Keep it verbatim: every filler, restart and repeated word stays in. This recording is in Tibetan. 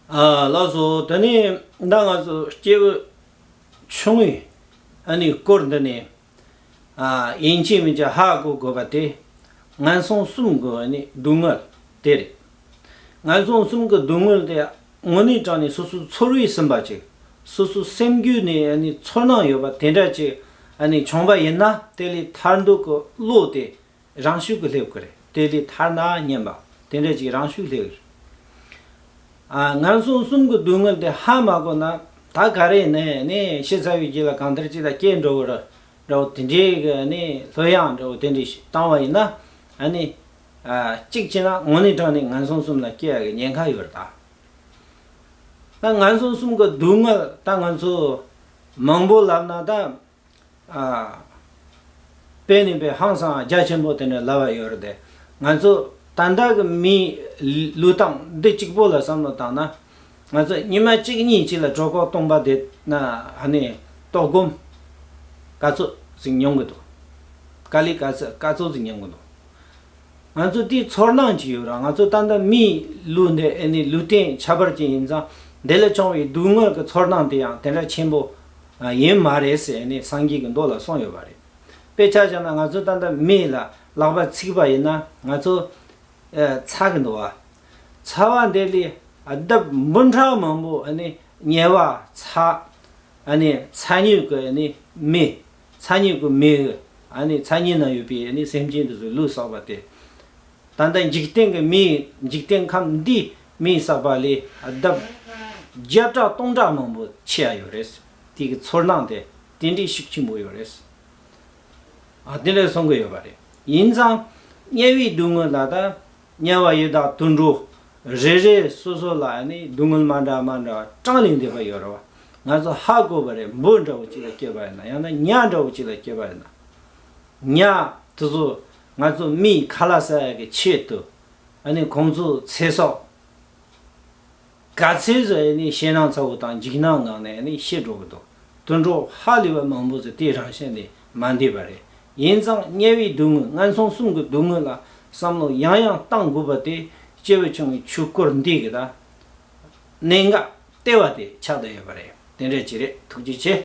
ཨ་ལགས་སོ། དེ་ནས་ད་ང་ཚོ་སྐྱེས་བུ་ཆུང་ངུའི་ཨ་ནི་སྐོར་འདི་ནས་ཨ་ཡིན་གཅིག་མིན་གཅིག་ཧ་གོ་དགོས་པ་དེ། ངན་སོང་གསུམ་གྱི་ཨ་ནི་སྡུག་བསྔལ་དེ་རེད། ངན་སོང་གསུམ་གྱི་སྡུག་བསྔལ་དེ་དངོས་གནས་དྲང་ནས་སོ་སོའི་ཚོར་བས་ཟིན་པ་ཅིག་སོ་སོའི་སེམས་རྒྱུད་ནས་ཨ་ནི་ཚོར་སྣང་ཡོད་པ་དེ་འདྲ་ཅིག་ཨ་ནི་བྱུང་བ་ཡིན་ན། དེ་ལས་ཐར་འདོད་ཀྱི་བློ་དེ་རང་ཤུགས་ཀྱིས་སླེབས་ཀྱི་རེད། དེ་ལས་ཐར་ན་སྙམ་པ་དེ་འདྲ་ཅིག་རང་ཤུགས་སླེབས་ཀྱི་རེད། ཨ་ངན་སོང་གསུམ་གྱི་སྡུག་བསྔལ་དེ་ཧ་མ་གོ་ན། ད་ག་རེ་ནས་ནས་ཤི་ཚར་བའི་རྗེས་ལ་གང་ལྟར་ཅིག་ལ་སྐྱེ་འགྲོ་གི་རེད་འདྲ་བོ་དེ་འདྲའི་གི་ནས་ལྷོད་ཡངས་འདྲ་བོ་དེ་འདྲ་ཞིག་བཏང་བ་ཡིན་ན། ཨ་ནི་ཨ་གཅིག་བྱས་ན་དངོས་གནས་དྲང་ནས་ངན་སོང་གསུམ་ལ་སྐྱེ་ཡག་གི་ཉེན་ཁ་ཡོད་རེད་ད། ད་ངན་སོང་གསུམ་གྱི་སྡུག་བསྔལ་ད་ང་ཚོ་མང་པོ་ལབ་ན་ད། ཨ། དཔེ་ནི་དཔེ་ཧང་སང་རྒྱ་ཆེན་པོ་དེ་འདྲ་ལབ་པ་ཡོད་རེད་དེ། ང་ཚོ་ད་ལྟ་གི་མིའི་ལུས་སྟངས་འདི་གཅིག་པོ་ལ་བསམ་བློ་བཏང་ན། ང་ཚོ་ཉི་མ་གཅིག་གཉིས་གཅིག་ལ་གྲོད་ཁོག་སྟོང་པ་དེ་ན་ཧ་ནི་ལྟོགས་སྐོམ་ག་ཚོད་ཟིག་མྱོང་གི་འདུག་ག་ལེ་ག་ཚོད་ག་ཚོད་ཟིག་མྱོང་གི་འདུག་ང་ཚོ་དེའི་ཚོར་སྣང་ཅིག་ཡོད་ར། ང་ཚོ་ད་ལྟ་མིའི་ལུས་འདི་ཨེ་ནི་ལུས་རྟེན་ཁྱད་པར་ཅན་ཡིན་ཙང་། འདི་ལ་བྱུང་བའི་སྡུག་བསྔལ་གྱི་ཚོར་སྣང་དེ་ཡང་དེ་འདྲ་ཆེན་པོ་ཡིན་མ་རེད་ཟེར་ཨེ་ནི་སངས་རྒྱས་ཀྱི་མདོ་ལ་གསུངས་ཡོད་པ་རེད། དཔེ་ཆ་བཞག་ན་ང་ཚོ་ད་ལྟ་མེ་ལ་ལག་པ་ཚིག་པ་ཡིན་ན་ང་ཚོ་ཨ་ཚ་གི་འདུག་བ། ཚ་བ་འདི་ལས་ལྡབ་འབུམ་ཕྲག་མང་པོ་ཨེ་ནི་ཉེ་བ་ཚ། ཨ་ནི་ཚ་མྱུར་གྱི་ཨ་ནི་མེ། ཚ་མྱུར་གྱི་མེ་གི་ཨ་ནི་ཚ་མྱུར་ན་ཡོད་པའི་ཨ་ནི་སེམས་ཅན་དེ་ཚོའི་ལུས་བསགས་པ་དེ། ད་ལྟ་འཇིག་རྟེན་གྱི་མེ། འཇིག་རྟེན་ཁམས་འདིའི་མེ་བསགས་པ་ལས་ལྡབ་བརྒྱ་ཕྲག་སྟོང་ཕྲག་མང་པོ་ཆེ་ཡ་ཡོད་རེད། དེ་གི་ཚོར་སྣང་དེ་དེ་འདྲའི་ཤུགས་ཆེན་པོ་ཡོད་རེད། ཨ་དེ་འདྲ་གསུང་གི་ཡོད་པ་རེད། ཡིན་ཙང་དམྱལ་བའི་སྡུག་བསྔལ་ལ་ད། དམྱལ་བ་ཡི་དྭགས་དུད་འགྲོ་རེ་རེ་སོ་སོ་ལ་ཨ་ནི་སྡུག་བསྔལ་མ་འདྲ་མ་འདྲ་བ་གྲངས་ལས་འདས་པ་ཡོད་རེད་བ། ང་ཚོ་ཧ་གོ་བ་རེད། འབུ་འདྲ་བོ་ཅིག་ལ་སྐྱེས་པ་ཡིན་ན། ཡང་ན་ཉ་འདྲ་བོ་ཅིག་ལ་སྐྱེས་པ་ཡིན་ན། ཉ་དེ་ཚོ་ང་ཚོ་མིའི་ཁ་ལག་ཟ་ཡག་གི་ཆེད་དུ་ཨ་ནི་ཁོང་ཚོའི་ཚེ་སྲོག་ག་ཚོད་ཟིག་ཨ་ནི་ཞེད་སྣང་ཚ་བོ་དང་འཇིགས་སྣང་ངང་ནས་ཨ་ནི་ཤི་འགྲོ་གི་འདུག་དུད་འགྲོ་ཧ་ལས་པ་མང་པོ་ཟིག་དེའི་རང་བཞིན་ལས་མ་འདས་པ་རེད། ཡིན་ཙང་དམྱལ་བའི་སྡུག་བསྔལ། ངན་སོང་གསུམ་གྱི་སྡུག་བསྔལ་ལ་བསམ་བློ་ཡང་ཡང་བཏང་དགོས་པ་དེ་སྐྱེས་བུ་ཆུང་ངུའི་ཆོས་སྐོར་འདི་གི་ད་གནད་འགག་ལྟེ་བ་དེ་ཆགས་བསྡད་ཡོད་པ་རེད། དེ་འདྲ་ཅིག་རེད། ཐུགས་རྗེ་ཆེ།